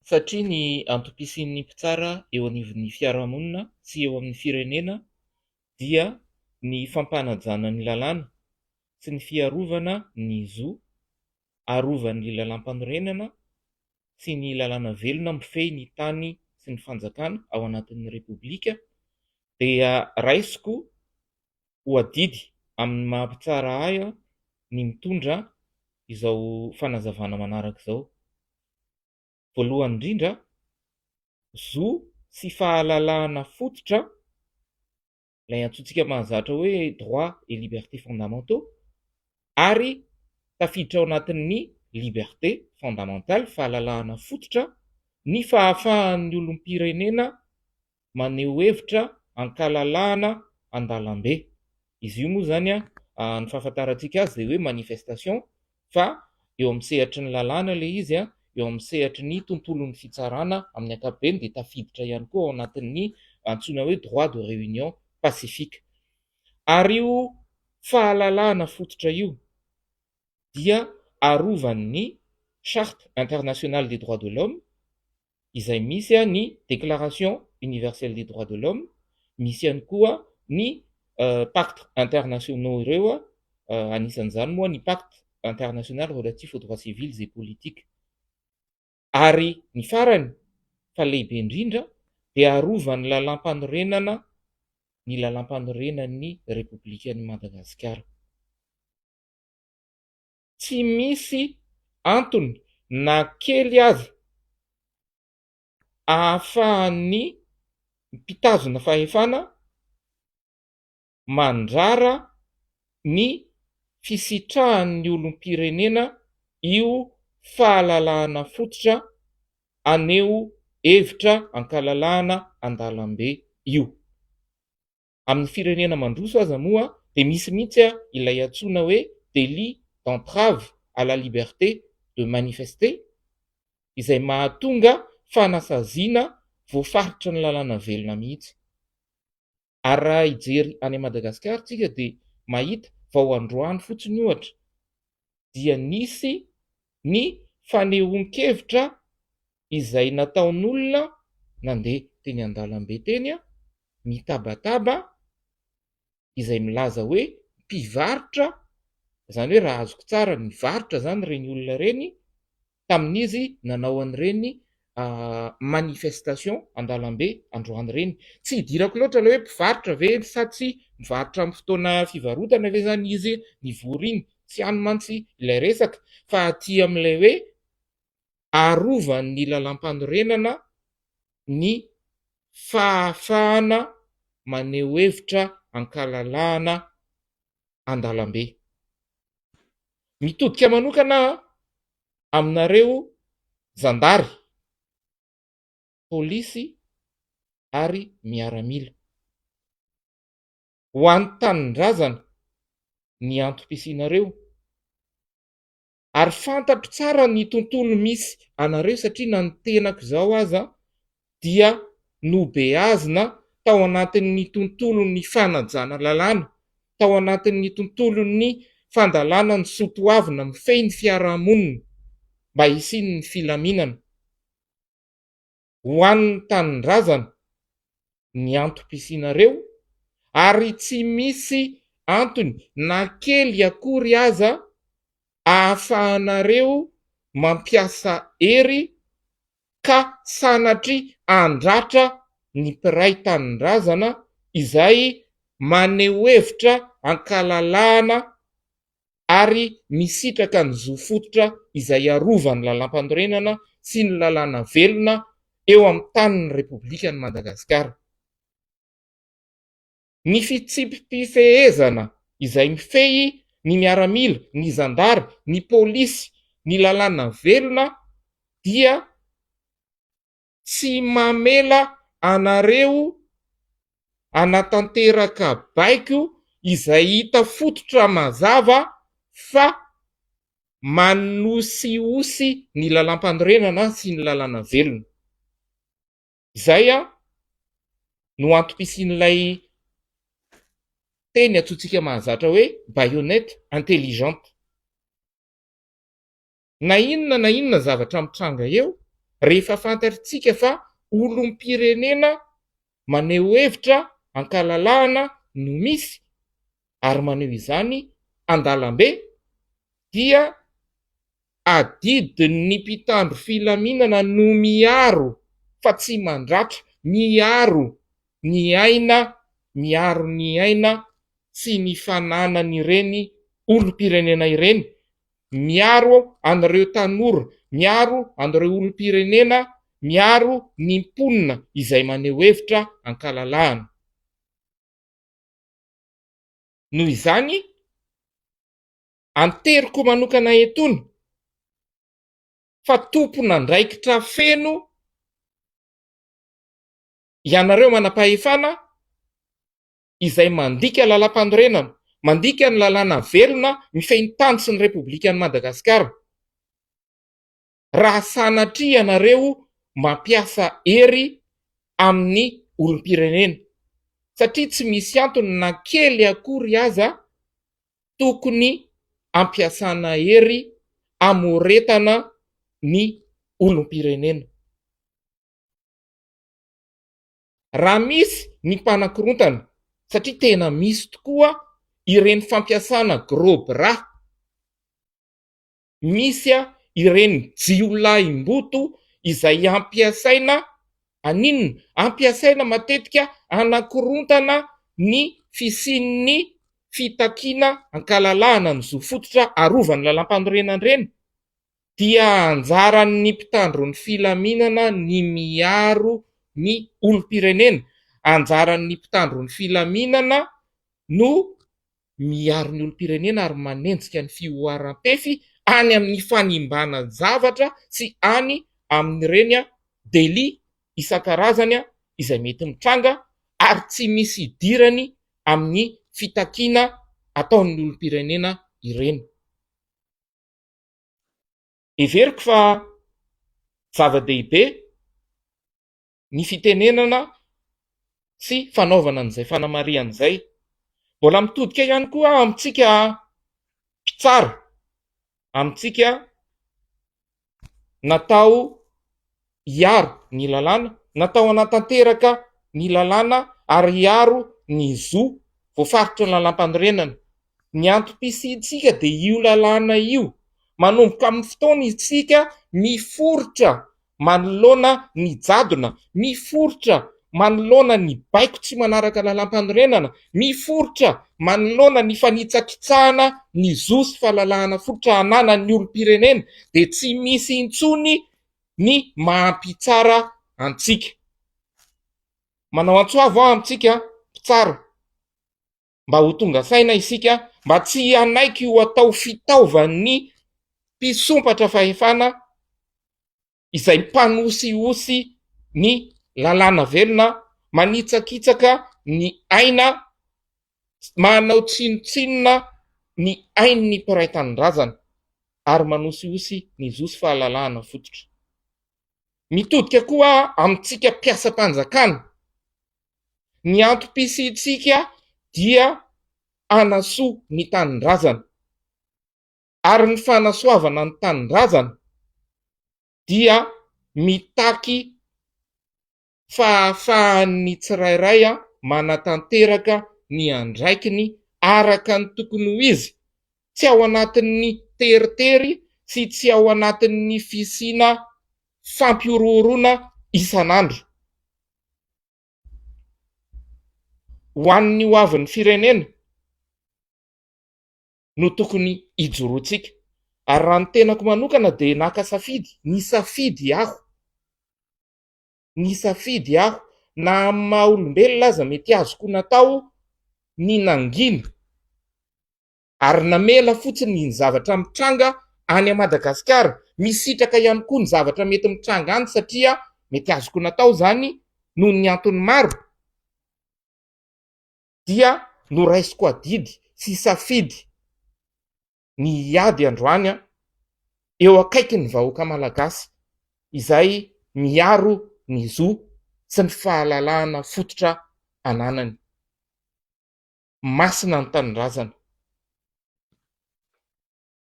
Satria ny antom-pisian'ny mpitsara eo anivon'ny fiarahamonina sy eo amin'ny firenena dia ny fampanajana ny lalàna sy ny fiarovana ny zo arovan'ny lalàmpanorenana sy ny lalàna velona mifehy ny tany sy ny fanjakana ao anatin'ny Repoblika dia raisiko ho adidy amin'ny maha mpitsara ahy ny mitondra izao fanazavana manaraka izao. Voalohany indrindra, zo sy fahalalahana fototra, ilay antsointsika mahazatra hoe droits et libertés fondamentaux, ary tafiditra ao anatin'ny liberté fondamentale, fahalalahana fototra, ny fahafahan'ny olom-pirenena maneho hevitra an-kalalahana an-dalambe. Izy io moa izany ny fahafantarantsika azy dia hoe manifestation fa eo amin'ny sehatry ny lalàna ilay izy, eo amin'ny sehatry ny tontolon'ny fitsarana amin'ny ankapobeny dia tafiditra ihany koa ao anatin'ny antsoina hoe droit de réunion pacifique. Ary io fahalalahana fototra io dia arovan'ny Charte internationale des droits de l'homme izay misy ny Déclaration universelle des droits de l'homme, misy ihany koa ny pactes internationaux ireo, anisan'izany moa ny Pacte international relatif aux droits civils et politiques. Ary ny farany fa lehibe indrindra dia arovan'ny lalàmpanorenana, ny lalàmpanorenan'ny Repoblikan'i Madagasikara. Tsy misy antony na kely aza ahafahan'ny mpitazona fahefana mandrara ny fisitrahan'ny olom-pirenena io fahalalahana fototra haneho hevitra an-kalalahana an-dalambe io. Amin'ny firenena mandroso aza moa dia misy mihitsy ilay antsoina hoe délit d'entrave à la liberté de manifester izay mahatonga fanasaziana voafaritry ny lalàna velona mihitsy. Ary raha hijery any Madagasikara isika dia mahita vao androany fotsiny ohatra dia nisy ny fanehoan-kevitra izay nataon'olona nandeha teny an-dalambe teny mitabataba izay milaza hoe mpivarotra, izany hoe raha azoko tsara nivarotra izany ireny olona ireny tamin'izy nanao an'ireny manifestation an-dalambe androany ireny. Tsy idirako loatra ilay hoe mpivarotra ve sa tsy mivarotra amin'ny fotoana fivarotana ve izany izy nivory iny, tsy any mantsy ilay resaka fa aty amin'ilay hoe arovan'ny lalàmpanorenana ny fahafahana maneho hevitra an-kalalahana an-dalambe. Mitodika manokana aho aminareo zandary, polisy ary miaramila. Ho an'ny tanindrazana ny antom-pisianareo. Ary fantatro tsara ny tontolo misy anareo satria na ny tenako izao aza dia nobeazina tao anatin'ny tontolon'ny fanajana lalàna, tao anatin'ny tontolon'ny fandalana ny soa toavina mifehy ny fiarahamonina mba hisian'ny filaminana. Ho an'ny tanindrazana ny antom-pisianareo ary tsy misy antony na kely akory aza ahafahanareo mampiasa hery ka sanatria handratra ny mpiray tanindrazana izay maneho hevitra an-kalalahana ary misitraka ny zo fototra izay arovan'ny lalàmpanorenana sy ny lalàna velona eo amin'ny tanin'ny Repoblikan'i Madagasikara. Ny fitsipi-pifehezana izay mifehy ny miaramila, ny zandary, ny polisy, ny lalàna velona dia tsy mamela anareo hanatanteraka baiko izay hita fototra mazava fa manosihosy ny lalàmpanorenana sy ny lalàna velona. Izay no antom-pisian'ilay teny antsointsika mahazatra hoe baïonnette intelligente. Na inona na inona zavatra mitranga eo Rehefa fantatritsika fa olom-pirenena maneho hevitra ankalalahana no misy ary maneho izany an-dalambe dia adidin'ny mpitandro filaminana no miaro fa tsy mandratra, miaro ny aina, miaro ny aina sy ny fananan'ireny olom-pirenena ireny, miaro an'ireo tanora, miaro an'ireo olom-pirenena, miaro ny mponina izay maneho hevitra ankalalahana. Noho izany, anteriko manokana etoana fa tompon'andraikitra feno ianareo manam-pahefana izay mandika lalàmpanorenana, mandika ny lalàna velona mifehy ny tany sy ny Repoblikan'i Madagasikara. Raha sanatria ianareo mampiasa hery amin'ny olom-pirenena, satria tsy misy antony na kely akory aza tokony ampiasana hery hamoretana ny olom-pirenena. Raha misy ny mpanakorontana, satria tena misy tokoa ireny fampiasana gros bras, misy ireny jiolahimboto izay ampiasaina haninona? Ampiasaina matetika hanakorontana ny fisian'ny fitakiana ankalalahana ny zo fototra arovan'ny lalàmpanorenana ireny. Dia anjaran'ny mpitandro ny filaminana ny miaro ny olom-pirenena, anjaran'ny mpitandro ny filaminana no miaro ny olom-pirenena ary manenjika ny fihoaram-pefy any amin'ny fanimbana zavatra sy any amin'ireny délit isan-karazany izay mety mitranga ary tsy misy idirany amin'ny fitakiana ataon'ny olom-pirenena ireny. Heveriko fa zava-dehibe ny fitenenana sy fanaovana an'izay fanamarihana izay. Mbola mitodika ihany koa aho amintsika mpitsara, amintsika natao hiaro ny lalàna, natao hanatanteraka ny lalàna ary hiaro ny zo voafaritry ny lalàmpanorenana. Ny antom-pisiantsika dia io lalàna io. Manomboka amin'ny fotoana isika miforitra manoloana ny jadona, miforitra manoloana ny baiko tsy manaraka lalàmpanorenana, miforitra manoloana ny fanitsakitsahana ny zo sy fahalalahana fototra ananan'ny olom-pirenena dia tsy misy intsony ny maha mpitsara antsika. Manao antso avo aho amintsika mpitsara mba ho tonga saina isika mba tsy hanaiky ho atao fitaovan'ny mpisompatra fahefana izay mpanosihosy ny lalàna velona, manitsakitsaka ny aina, manao tsinontsinona ny ain'ny mpiray tanindrazana ary manosihosy ny zo sy fahalalahana fototra. Mitodika koa amintsika mpiasam-panjakana, ny antom-pisiantsika dia hanasoa ny tanindrazana ary ny fanasoavana ny tanindrazana dia mitaky fahafahan'ny tsirairay manatanteraka ny andraikiny araka ny tokony ho izy, tsy ao anatin'ny teritery sy tsy ao anatin'ny fisiana fampihorohoroana isan'andro. Ho an'ny ho avin'ny firenena no tokony hijoroantsika. Ary raha ny tenako manokana dia naka safidy, nisafidy aho, nisafidy aho na amin'ny maha olombelona aza mety azoko natao ny nangina ary namela fotsiny ny zavatra mitranga any Madagasikara, misitraka ihany koa ny zavatra mety mitranga any satria mety azoko natao izany noho ny antony maro dia noraisiko adidy sy safidy ny hiady androany eo akaikin'ny vahoaka malagasy izay miaro ny zo sy ny fahalalahana fototra ananany. Masina ny tanindrazana.